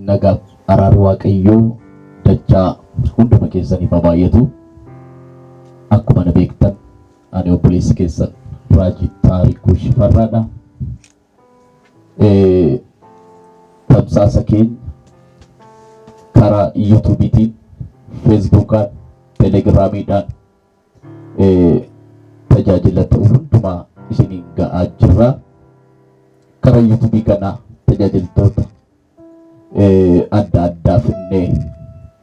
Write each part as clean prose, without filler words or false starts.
Nagaaf araarri Waaqayyoo dachaa hunduma keessaniif haa baay'atu. Akkuma na beektan ani obboleessi keessan Raajii Taarikuu Shifarraadha. Tamsaasa keenya karaa yuutuubiitiin, feesbuukaan, telegiraamiidhaan tajaajila ta'u hundumaa isiniin ga'aa jirra. Karaa yuutuubii kanaa tajaajiltoota adda addaa finnee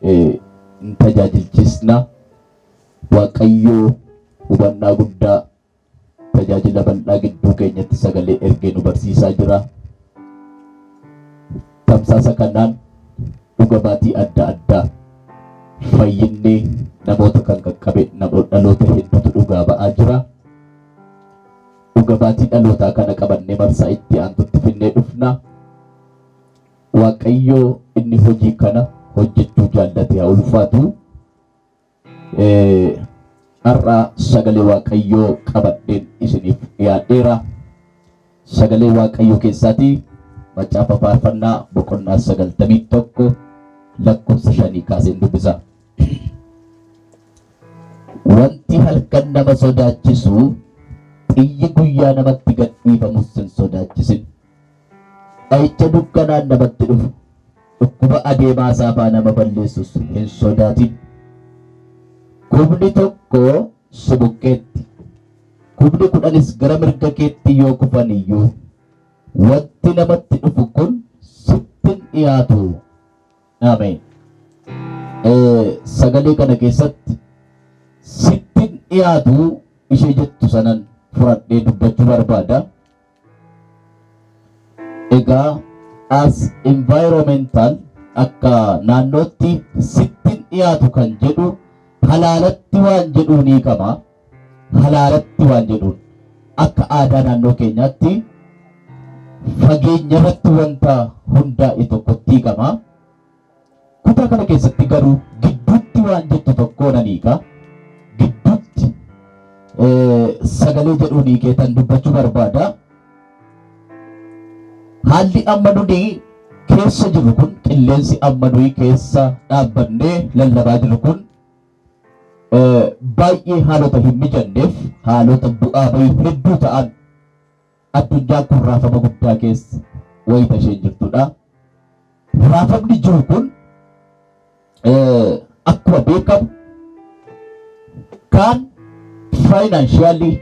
hin tajaajilchisna. Waaqayyoo hubannaa guddaa tajaajila bal'aa gidduu keenyatti sagalee ergee nu barsiisaa jira. Tamsaasa kanaan dhuga baatii adda addaa fayyinni namoota kan qaqqabe dhaloota hedduutu dhugaa ba'aa jira. Dhuga baatii dhalootaa kana qabannee marsaa itti aantutti finnee dhufna. Waaqayyoo inni hojii kana hojjechuu jaallate haa ulfaatu. Har'a sagalee Waaqayyoo qabadheen isiniif dhiyaadheera. Sagalee Waaqayyoo keessaatii macaafa faarfannaa boqonnaa 91 lakkoofsa 5 kaaseen dubbisa. Wanti halkan nama sodaachisu xiyyi guyyaa namatti gadhiifamus hin sodaachisin. Dha'icha dukkanaan namatti dhufu, dhukkuba adeemaa saafaa nama balleessus hin sodaatin. Kumni tokko si bukkeetti, kumni kudhanis gara mirga keetti yoo kufan iyyuu, wanti namatti dhufu kun sitti hin dhiyaatu. Ameen. Sagalee kana keessatti sitti hin dhiyaatu ishee jettu sanan fudhadhee dubbachuu barbaada. Egaa as environmental akka naannootti sittin dhiyaatu kan jedhu halaalatti waan jedhuun hiikama. Halaalatti waan jedhuun akka aadaa naannoo keenyaatti fageenya irratti wanta hundaa'e tokkotti hiikama. Kutaa kana keessatti garuu gidduutti waan jettu tokkoo nan hiika. Gidduutti sagalee jedhuun hiikeetan dubbachuu barbaada. Haalli amma nuni keessa jirru kun qilleensi amma nuyi keessa dhaabbannee lallabaa jirru kun baay'ee haalota hin mijanneef haalota bu'aa bahii hedduu ta'an Addunyaan kun raafama guddaa keessa wayita isheen jirtudha. Raafamni jiru kun akkuma beekamu kaan faayinaanshiyaallii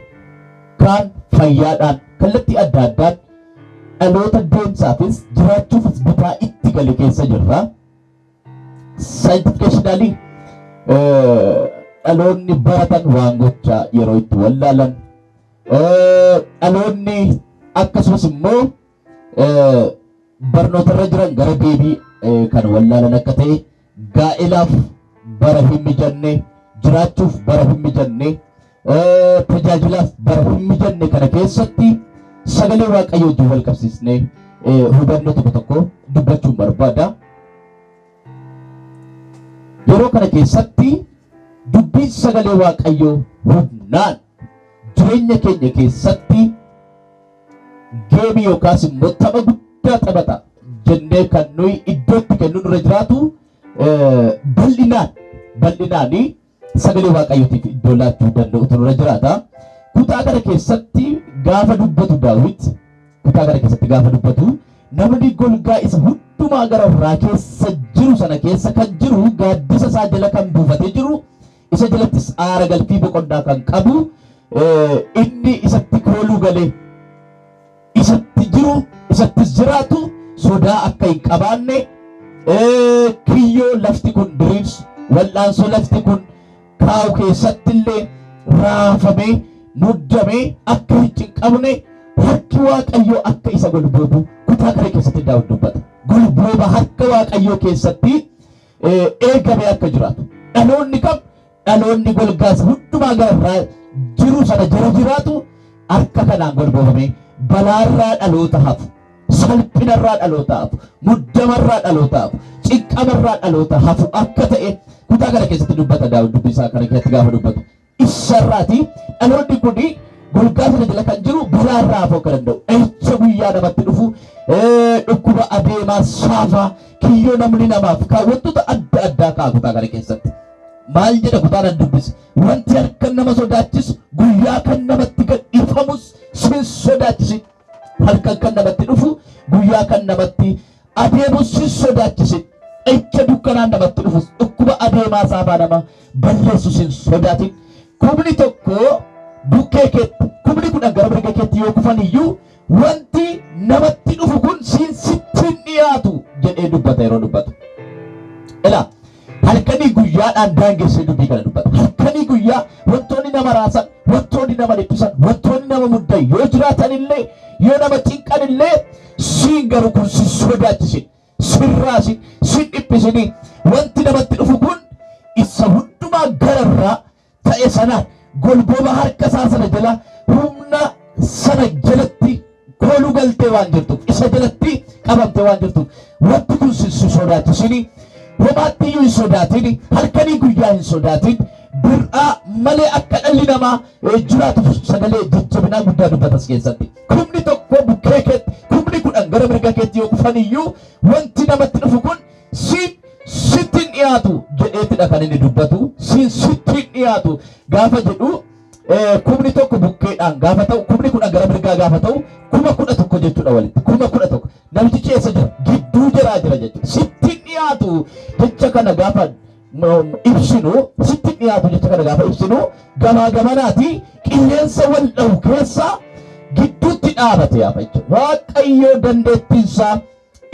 kaan fayyaadhaan kallattii adda addaan dhaloota deemsaafis jiraachuufis bitaa itti gale keessa jirra. Saayintifikeeshinaalii dhaloonni baratan waan gochaa yeroo itti wallaalan Dhaloonni akkasumas immoo barnootarra jiran gara deebii kan wallaalan akka ta'e gaa'elaaf bara hin mijanne jiraachuuf bara hin mijanne tajaajilaaf bara hin mijanne kana keessatti sagalee waaqayyoo wajjin wal qabsiisnee hubannoo tokko tokko dubbachuun barbaada. Yeroo kana keessatti dubbiin sagalee Waaqayyoo humnaan jireenya keenya keessatti geemii yookaas immoo tapha guddaa taphata jennee kan nuyi iddootti kennu nurra jiraatu bal'inaan bal'inaanii sagalee Waaqayyootiif iddoo laachuu danda'utu nurra jiraata. Kutaa kana keessatti gaafa dubbatu Daawit kutaa kana keessatti gaafa dubbatu namni golgaa isa hundumaa gara irraa keessa jiru sana keessa kan jiru gaaddisa isaa jala kan buufatee jiru isa jalattis aara galfii boqonnaa kan qabu inni isatti kooluu galee isatti jiru isattis jiraatu sodaa akka hin qabaanne kiyyoo lafti kun diriirsu wal'aansoo lafti kun kaa'u keessatti illee raafamee muddamee akka hin cinqabne harki waaqayyoo akka isa golboobu kutaa kana keessatti Daawit dubbata. Golbooba harka waaqayyoo keessatti eegamee akka jiraatu. Dhaloonni kam dhaloonni golgaas hundumaa gararraa jiru sana jala jiraatu harka kanaan golboobamee balaarraa dhaloota hafu, salphinarraa dhaloota hafu, muddamarraa dhaloota hafu, cinqamarraa dhaloota hafu akka ta'e kutaa kana keessatti dubbata Daawit dubbii isaa kana keessatti gaafa dubbatu. Isarraati dhaloonni kun golgaa sana jala kan jiru balaarraa hafuu akka danda'u dhahicha guyyaa namatti dhufu Dhukkuba adeemaa saafaa, kiyyoo namni namaaf kaa'u, wantoota adda addaa kaa'a kutaa kana keessatti. Maal jedha kutaan an dubbise? Wanti halkan nama sodaachisu, guyyaa kan namatti gadhiifamus sin sodaachisin. Halkan kan namatti dhufu, guyyaa kan namatti adeemus sin sodaachisin. Ija dukkanaan namatti dhufus, dhukkuba adeemaa saafaa nama balleessu sin sodaatin. Kumni tokko bukkee keetti, kumni 10 gara mirga keetti yoo kufan iyyuu, wanti namatti dhufu kun siin sitti hin dhiyaatu jedhee dubbata yeroo dubbatu. Ilaa, halkanii guyyaadhaan daangessee dubbii kana dubbata. Halkanii guyyaa wantoonni nama raasan, wantoonni nama dhiphisan, wantoonni nama muddan yoo jiraatan illee, yoo nama cinqan illee, siin garuu kun si sodaachisin, sin raasin, sin dhiphisini. Wanti namatti dhufu kun isa hundumaa gararraa ta'e sanaan, golbooba harka isaa sana jala, humna sana jalatti kooluu galtee waan jirtuuf, isa jalatti qabamtee waan jirtuuf, wanti kun si sodaachisini. Homaatti iyyuu hin sodaatin, halkanii guyyaa hin sodaatin. Bir'aa malee akka dhalli namaa jiraatuuf sagalee jajjabinaa guddaa dubbatas keessatti. Kumni tokko bukkee keetti, kumni 10 gara mirga keetti yoo kufan iyyuu, wanti namatti dhufu kun siin sitti hin dhiyaatu jedheetidha kan inni dubbatu. Siin sitti hin dhiyaatu gaafa jedhu, kumni tokko bukkeedhaan gaafa ta'u, kumni 10 gara mirgaa gaafa ta'u, 11,000 jechuudha walitti. 11,000. Namtichi eessa jira? Gidduu jiraa jira jechuudha. Sitti hin dhiyaatu jecha kana gaafa ibsinu, sitti hin dhiyaatu jecha kana gaafa ibsinu, gamaa gamanaati qilleensa wal dha'u keessa gidduutti dhaabate yaafa jechuudha. Waaqayyo dandeettiinsaa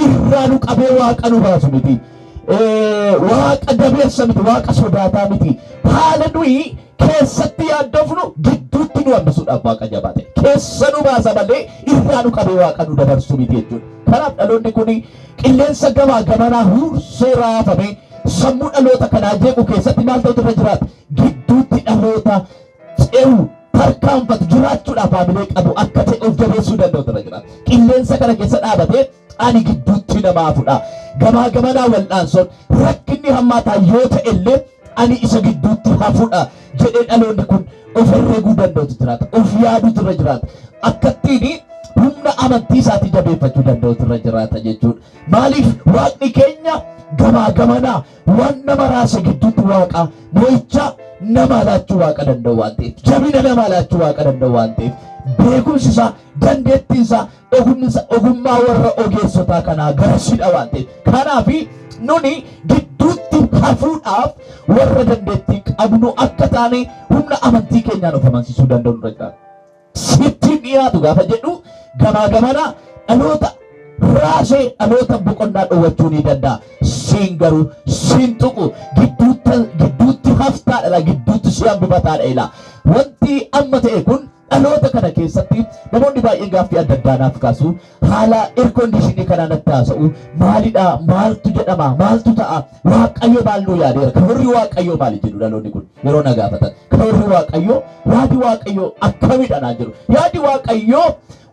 irraa nu qabee Waaqa nu baasu miti. Waaqa dabeessa miti, Waaqa sodaataa miti. Haala nuyi keessatti yaaddofnu gidduutti nu hambisuudhaaf Waaqa jabaa ta'e. Keessa nu baasa malee irraa nu qabee Waaqa nu dabarsu miti jechuudha. Kanaaf dhaloonni kun qilleensa gamaa gamanaa huursee raafame sammuu dhaloota kanaa jeequ keessatti maal ta'utu irra jiraata? Gidduutti dhaloota ce'u, tarkaanfatu, jiraachuudhaaf haamilee qabu akka ta'e of jabeessuu danda'u irra jiraata. Qilleensa kana keessa dhaabatee ani gidduutti namaa fudha. Gamaa gamanaa wal'aansoon rakkinni hammaataa yoo ta'e illee, ani isa gidduutti hafudha jedhee dhaloonni kun of herreguu danda'utu jiraata. Of yaadutu irra jiraata. Akkattiin humna amantii isaatii jabeeffachuu danda'utu irra jiraata jechuudha. Maaliif? Waaqni keenya gamaa gamanaa waan nama raase gidduutti Waaqa mo'icha namaa laachuu Waaqa danda'u waan ta'eef, jabina namaa laachuu Waaqa danda'u waan ta'eef, beekumsi isaa, dandeettiin isaa, ogummi isaa ogummaa warra ogeessotaa kanaa garasiidha waan ta'eef. Kanaaf nuni gidduutti hafuudhaaf warra dandeettii qabnu akka taane humna amantii keenyaan of amansiisuu danda'u nurra jiraata. Sitti hin dhiyaatu gaafa jedhu, gamaa gamana dhaloota raasee dhaloota boqonnaa dhowwachuu ni danda'a. Siin garuu siin tuqu, gidduutti haftaadha, gidduutti si hambifataadha ila. Wanti amma ta'e kun dhaloota kana keessatti namoonni baay'een gaaffii adda addaa naaf kaasu. Haala air conditionii kanaa natti haasa'u. Maalidha? Maaltu jedhama? Maaltu ta'a? Waaqayyo maal nuu yaadeera? Karoorri Waaqayyoo maali jedhu dhaloonni kun yeroo na gaafatan. Karoorri Waaqayyoo, yaadi Waaqayyoo akkamidha naan jedhu. Yaadi Waaqayyoo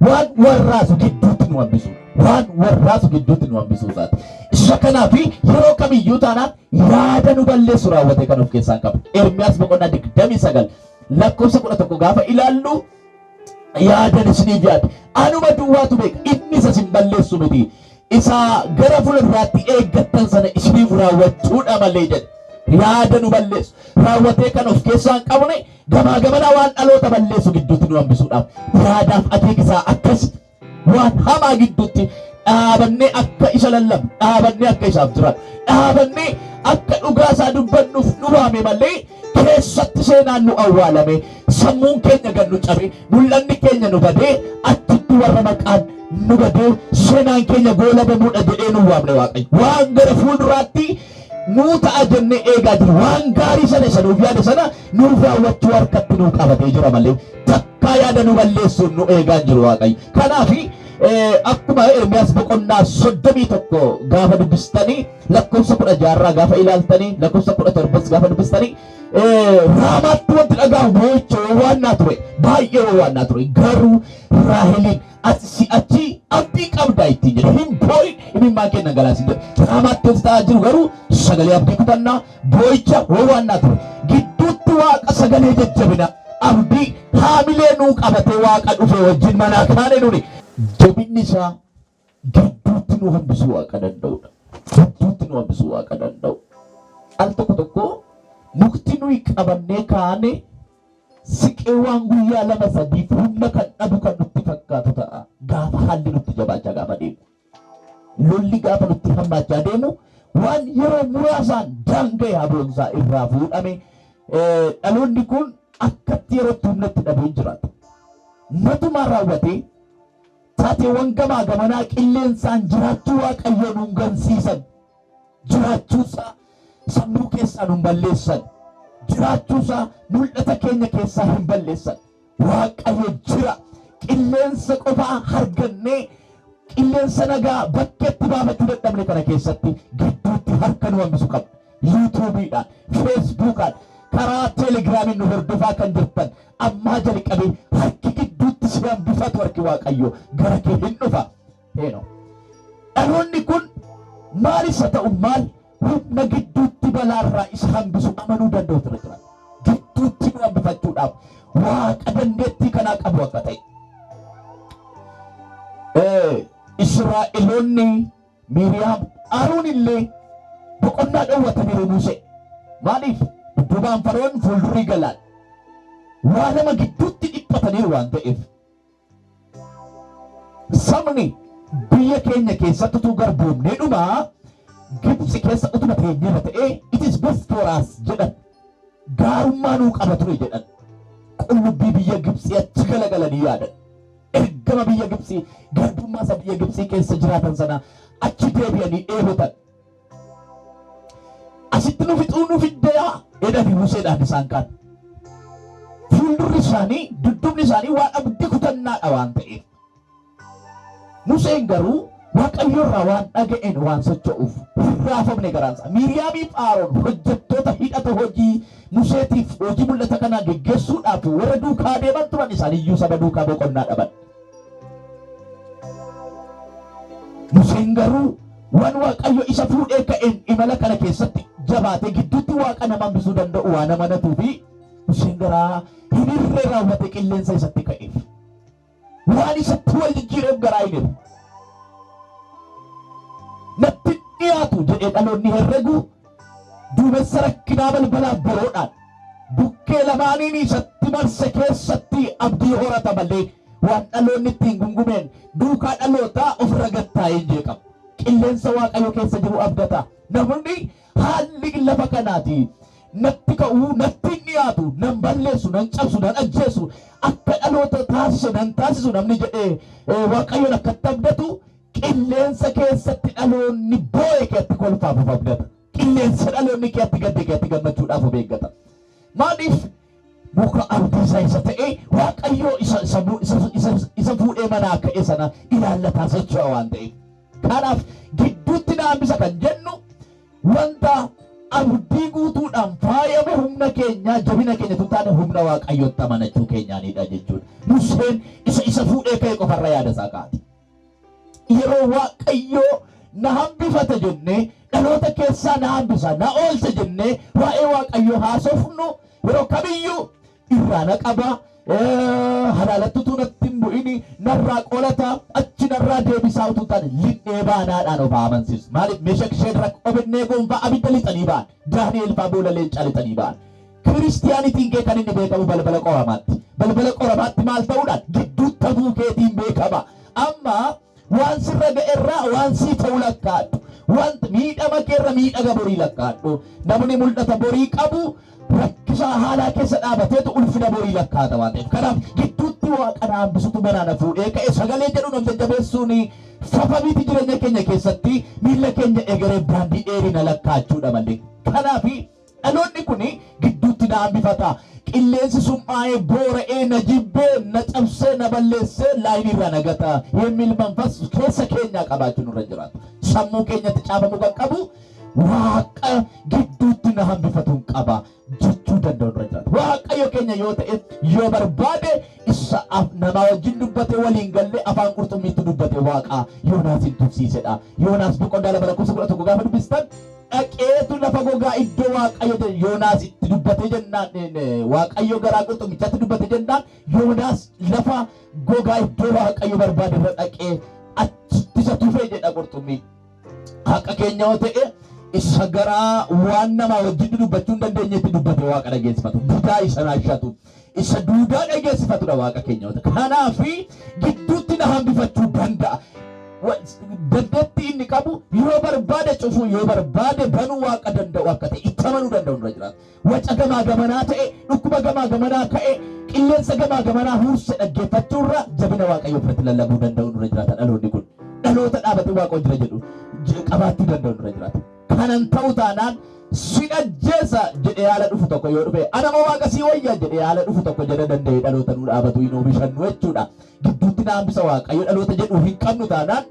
waan warraasu gidduutti nu hambisu. Waan warraasu gidduutti nu hambisuu isaati. Isa kanaaf yeroo kamiyyuu taanaan yaada nu balleessu raawwatee kan of keessaa hin qabu. Ermiyaas boqonnaa 29 lakkoofsa 11 gaafa ilaallu, yaadan isiniif yaade anuma duwwaatu beeka, inni isa isin balleessu miti, isa gara fuulduraatti eeggattan sana isiniif raawwachuudha malee jedhe. Yaada nu balleessu raawwatee kan of keessaa hin qabne, gamaa gamanaa waan dhaloota balleessu gidduutti nu hambisuudhaaf yaadaaf akeekisaa akkas. Waan hamaa gidduutti dhaabannee akka isa lallabnu, dhaabannee akka isaaf jiraannu, dhaabannee akka dhugaa isaa dubbannuuf nu waame malee, keessatti seenaan nu awwaalame, sammuun keenya gad nu cabe, mul'anni keenya nu badee, achitti warra maqaan nu badee seenaan keenya goolabamuudha jedhee nu waamne Waaqayyo. Waan gara fuulduraatti nuu ta'a jennee eegaa jiru, waan gaarii sana isa nuuf yaade sana nuuf raawwachuu harkatti nuu qabatee jira malee takkaa yaada nu balleessuun nu eegaa hin jiru Waaqayyo. Kanaaf akkuma Ermiyaas boqonnaa 31 gaafa dubbistanii, lakkoofsa 16rraa gaafa ilaaltanii, lakkoofsa 17s gaafa dubbistanii, Raamaatti wanti dhaga'amu boo'icha wawwaannaa ture, baay'ee wawwaannaa ture. Garuu Raaheliin, ati si'achi abdii qabdaa ittiin jedhe. Hin boo'in, imimmaan kee dhangalaasin jedhe. Raamaatti wanti ta'aa jiru garuu sagalee abdii kutannaa, boo'icha wawwaannaa ture. Gidduutti Waaqa sagalee jajjabina, abdii, haamilee nuu qabatee Waaqa dhufe wajjin manaa kaane nuni. Jabinni isaa gidduutti nu hambisuu Waaqa danda'udha. Gidduutti nu hambisuu Waaqa danda'u. Al tokko tokko mukti nuyi qabannee kaane siqee waan guyyaa lama sadiif humna kan dhabu kan nutti fakkaatu ta'a. Gaafa haalli nutti jabaachaa gaafa deemu. Lolli gaafa nutti hammaachaa deemu waan yeroo muraasaan daanga'e haboonsaa irraa fuudhame dhaloonni kun akkatti yerootti humna itti dhabee hin jiraatu. Matumaa raawwatee taateewwan gamaa gamanaa qilleensaan jiraachuu Waaqayyoo nuun gansiisan. Jiraachuusaa sammuu keessaa nun balleessan. Jiraachuusaa mul'ata keenya keessaa hin balleessan. Waaqayyo jira. Qilleensa qofaa hargannee qilleensa nagaa bakkeetti baafachuu dadhabne kana keessatti gidduutti harka nu hambisu qabna. Yuutuubiidhaan, Feesbuukaan, karaa Teelegiraamiin nu hordofaa kan jirtan ammaa jalqabee harki gidduutti si hambifatu harki Waaqayyoo gara kee hin dhufa. Heenoo. Dhaloonni kun maal isa ta'u maal humna gidduutti balaarraa isa hambisu amanuu danda'u irra jira. Gidduutti nu hambifachuudhaaf Waaqa dandeettii kanaa qabu akka ta'e. Israa'eloonni Miiriyaam Aroon illee boqonnaa dhowwataniiru Musee. Maaliif? Dudduubaan Faroon fuuldurri galaan. Waa lama gidduutti dhiphataniiru waan ta'eef. Sabni biyya keenya keessatti utuu garboomnee dhumaa Gibxi keessa utuma teenyeerra ta'ee it is best for us jedhan. Gaarummaa nuu qaba ture jedhan. Qullubbii biyya Gibxii achi galagalanii yaadan. Ergama biyya Gibxii garbummaa isa biyya Gibxii keessa jiraatan sana achi deebi'anii dheebotan. Asitti nu fixuu nu fiddeeyaa jedhanii Museedhaan isaan kaan. Fuuldurri isaanii dudduubni isaanii waan abdii kutannaadha waan ta'eef. Museen garuu Waaqayyo irraa waan dhaga'een waan socho'uuf hin raafamne garaan isaa. Miiriyaamiif Aaroon hojjettoota hidhata hojii Museetiif hojii mul'ata kanaa geggeessuudhaaf warra duukaa deeman turan isaan iyyuu saba duukaa boqonnaa dhaban. Museen garuu waan Waaqayyo isa fuudhee ka'een imala kana keessatti jabaatee gidduutti Waaqa nama hambisuu danda'u waan amanatuu fi Museen garaa hin hirree raawwate qilleensa isatti ka'eef. Waan isatti wal jijjiireef garaa hin hirre. Natti dhiyaatu jedhee dhaloonni herregu duumessa rakkinaa balbalaaf boroodhaan bukkee lamaaniin isatti marse keessatti abdii horata malee waan dhaloonni ittiin gungumeen duukaa dhalootaa ofirra gattaa'ee hin jeeqamu. Qilleensa Waaqayyo keessa jiru abdata. Namni haalli lafa kanaati natti ka'uu, natti hin dhiyaatu, nan balleessu, nan cabsu, nan ajjeesu, akka dhaloota taasise nan taasisu namni jedhee Waaqayyoon akkatti abdatu qilleensa keessatti dhaloonni boo'e keetti kolfaaf of abdata. Qilleensa dhaloonni keetti gadde keetti gammachuudhaaf of eeggata. Maaliif muka abdii isaa isa ta'e Waaqayyoo isa, isa, isa, isa, isa fuudhee manaa ka'e sana ilaallataa socho'a waan ta'eef. Kanaaf gidduutti na hambisa kan jennu wanta abdii guutuudhaan faayame humna keenyaa jabina keenya tun taane humna Waaqayyootti amanachuu keenyaanidha jechuudha. Museen isa isa fuudhee ka'e qofarra yaada isaa kaa'ate. Yeroo Waaqayyoo na hambifata jennee dhaloota keessaa na hambisa na oolcha jennee waa'ee Waaqayyoo haasofnu yeroo kamiyyuu irraa na qaba halaalatti utuu natti hin bu'ini narraa qolata achi narraa deebisaa utuu taane lixnee baanaadhaan of haa amansiisu. Maaliif Meshak Sheedrak Obedneegoon fa'aa abidda lixanii ba'an Daani'el fa'aa boola leencaa lixanii ba'an. Kiristiyaanitiin kee kan inni beekamu balbala qoramaatti. Balbala qoramaatti maal ta'uudhaan? Gidduutti hafuu keetiin beekama. Amma waan sirra ga'erraa waan sii ta'u lakkaa'adhu. Wanta miidhama keerra miidhaga borii lakkaa'adhu. Namni mul'ata borii qabu rakkisaa haalaa keessa dhaabateetu ulfina borii lakkaa'ata waan ta'eef. Kanaaf gidduutti Waaqa na hambisutu manaa na fuudhee ka'e sagalee jedhu nam jajjabeessuun fafa miti jireenya keenya keessatti miilla keenya egeree daandii dheerina lakkaa'achuudha malee. Kanaaf Dhaloonni kun gidduutti na hambifata. Qilleensi sum'aa'ee boora'ee na jibbee na cabsee na balleessee laayinii irraa na gata የሚል መንፈስ keessa keenyaa qabaachuu nurra hin jiraatu. Sammuu keenyatti caafamuu kan qabu Waaqa gidduutti na hambifatuun qaba jechuu danda'u nurra jiraatu. Waaqayyo keenya yoo ta'e yoo barbaade isa namaa wajjin dubbate waliin gallee afaan qurxummiitti dubbate Waaqa Yoonaasin tursiisedha. Yoonaas boqonnaa 2 lakkoofsa 11 gaafa dubbistan dhaqeetu lafa gogaa iddoo Waaqayyo jedhe Yoonaas itti dubbate jennaan Waaqayyo garaa qurxummichaatti dubbate jennaan Yoonaas lafa gogaa iddoo Waaqayyo barbaade irra dhaqee achitti isa tufe jedha qurxummii. Haqa keenya yoo ta'e isa garaa waan namaa wajjin dubbachuu hin dandeenyetti dubbate Waaqa dhageessifatu. Didaa isa naashatu. Isa duudaa dhageessifatudha Waaqa keenya yoo ta'e. Kanaaf gidduutti na hambifachuu danda'a. Dandeettii inni qabu yoo barbaade cufuu, yoo barbaade banuu Waaqa danda'u akka ta'e itti amanuu danda'u nurra jiraata. Waca gamaa gamanaa ta'e, dhukkuba gamaa gamanaa ka'e, qilleensa gamaa gamanaa huurse dhaggeeffachuurra jabina Waaqayyoo ofirratti lallabuu danda'u nurra jiraata dhaloonni kun. Dhaloota dhaabatee Waaqoo jira jedhu qabaachuu danda'u nurra jiraata. Kanan ta'u taanaan sin ajjeesa jedhee haala dhufu tokko yoo dhufe, anama Waaqa sii wayya jedhee haala dhufu tokko jedha danda'ee dhaloota nu dhaabatu hin oomishannu jechuudha. Gidduutti na hambisa Waaqayyo dhaloota jedhu hin qabnu taanaan,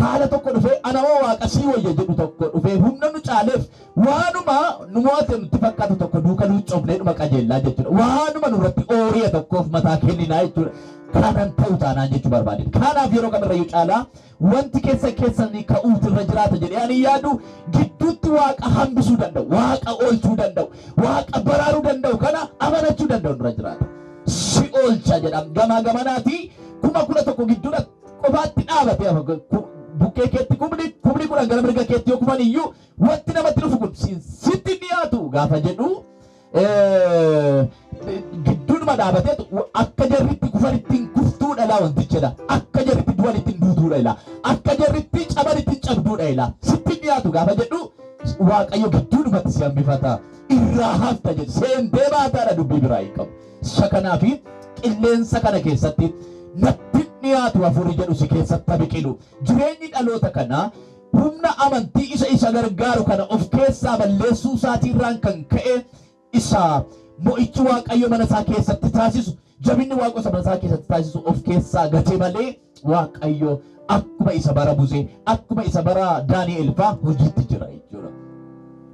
haala tokko dhufee anama Waaqa sii wayya jedhu tokko dhufee humna nu caaleef waanuma nu mo'ate nutti fakkaatu tokko duuka luuccofnee dhuma qajeellaa jechuudha. Waanuma nurratti oori'a tokkoof mataa kenninaa jechuudha. Kanan ta'u taanaan jechuu barbaade. Kanaaf yeroo kamirrayyuu caalaa wanti keessa keessanii ka'uutu irra jiraata jedhee ani yaadu, gidduutti Waaqa hambisuu danda'u, Waaqa oolchuu danda'u, Waaqa baraaruu danda'u kana amanachuu danda'u nurra jiraata. Si oolcha jedha. Gamaa gamanaatii 11,000 gidduudha qofaatti dhaabatee bukkee keetti 10,000 gara mirga keetti yoo kufan iyyuu wanti namatti dhufu kun sitti hin dhiyaatu gaafa jedhu, gidduudhuma dhaabateetu akka jarri itti kufan ittiin kuftuudha laa wantichedha. Akka jarri itti du'an ittiin duutuudha ilaa. Akka jarri itti caban ittiin cabduudha ilaa. Sitti hin dhiyaatu gaafa jedhu, Waaqayyo gidduudhumatti si hambifata. Irraa hafta jedhu, seentee baataadha, dubbii biraa hin qabu. Isa kanaafi qilleensa kana keessatti natti hin dhiyaatu hafuurri jedhu si keessatti biqilu. Jireenyi dhaloota kanaa humna amantii isa isa gargaaru kana of keessaa balleessuu isaatiirraan kan ka'e, isa mo'ichi Waaqayyo mana isaa keessatti taasisu, jabinni Waaqayyo isa mana isaa keessatti taasisu of keessaa gate malee, Waaqayyo akkuma isa bara Musee, akkuma isa bara Daani'el faa hojiitti jira jechuudha.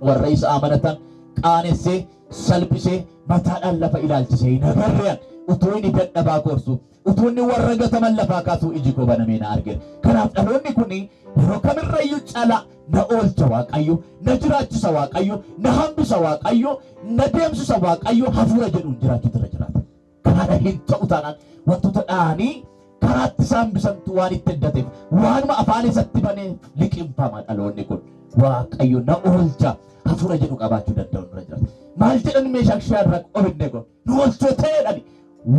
Warra isa amanatan qaanessee salphisee mataadhaan lafa ilaalchisee hin agarrean. Utuu inni dadhabaa korsu, utuu inni warra gataman lafaa kaasuu iji koo banamee na argeera. Kanaaf dhaloonni kun yeroo kamirrayyuu caalaa na oolcha Waaqayyo, na jiraachisa Waaqayyo, na hambisa Waaqayyo, na deemsisa Waaqayyo hafuura jedhuun jiraachuutu irra jiraata. Kana hin ta'u taanaan wantoota dha'anii karaatti isaan hambisantu waan itti heddateef waanuma afaan isatti banee liqimfama dhaloonni kun. Waaqayyo na oolcha hafuura jedhu qabaachuu danda'u nurra jiraata. Maal jedhan Meeshaak, Shaadraak, Abednego? Nu oolchuu ta'eedhani.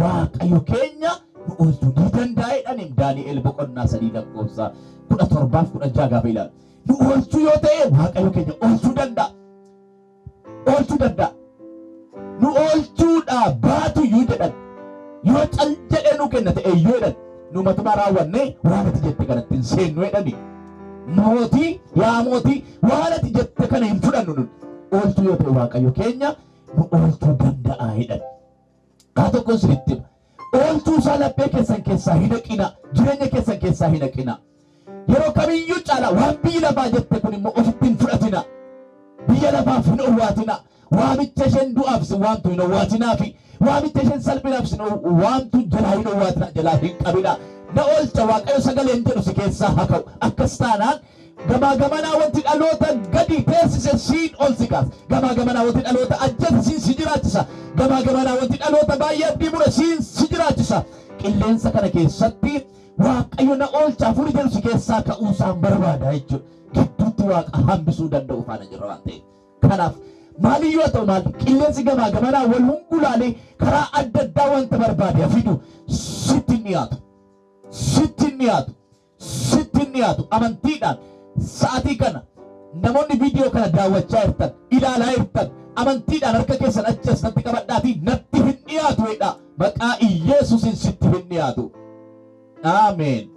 Waaqayyo keenya nu oolchuu ni danda'eedhani. Daani'el boqonnaa 3 lakkoofsa 17f 16 gaafa ilaalu. Nu oolchuu yoo ta'e, Waaqayyo keenya oolchuu danda'a. Oolchuu danda'a. Nu oolchuudhaa baatu iyyuu jedhan. Yoo cal jedhee nu kenna ta'e iyyuu jedhan. Nu matumaa raawwannee waan ati jette kanatti hin seennu jedhani. Mootii, yaa mootii, waan ati jette kana hin fudhannu nun. Oolchuu yoo ta'e Waaqayyo keenya nu oolchuu danda'a jedhan. Haa tokkoon isinitti hima. Oolchuu isaa laphee keessan keessaa hin haqina. Jireenya keessan keessaa hin haqina. Yeroo kamiyyuu caalaa waan biyyi lafaa jette kun immoo ofitti hin fudhatina. Biyya lafaaf hin owwaatina. Waamicha isheen du'aaf isin waamtu hin owwaatinaa fi waamicha isheen salphinaaf isin waamtu jalaa hin owwaatina, jalaa hin qabina. Na oolcha Waaqayyo sagaleen jedhu si keessaa haa ka'u. Akkas taanaan gamaa gamanaa wanti dhaloota gadi teessise siin ol si kaasa. Gamaa gamanaa wanti dhaloota ajjeese siin si jiraachisa. Gamaa gamanaa wanti dhaloota baay'ee abdii mure siin si jiraachisa. Qilleensa kana keessatti Waaqayyo na oolcha hafuurri jedhu si keessaa ka'uu isaan barbaada jechuudha. Gidduutti Waaqa hambisuu danda'u faana jira waan ta'eef. Kanaaf maaliyyuu haa ta'u maal, qilleensi gamaa gamanaa wal hungulaalee karaa adda addaa wanta barbaade haa fidu, sitti hin dhiyaatu. Sitti hin dhiyaatu. Sitti hin dhiyaatu. Amantiidhaan sa'atii kana namoonni viidiyoo kana daawwachaa jirtan, ilaalaa jirtan, amantiidhaan harka keessan achi as natti qabadhaatii natti hin dhiyaatu jedhaa. Maqaa Iyeesuusiin sitti hin dhiyaatu. Ameen.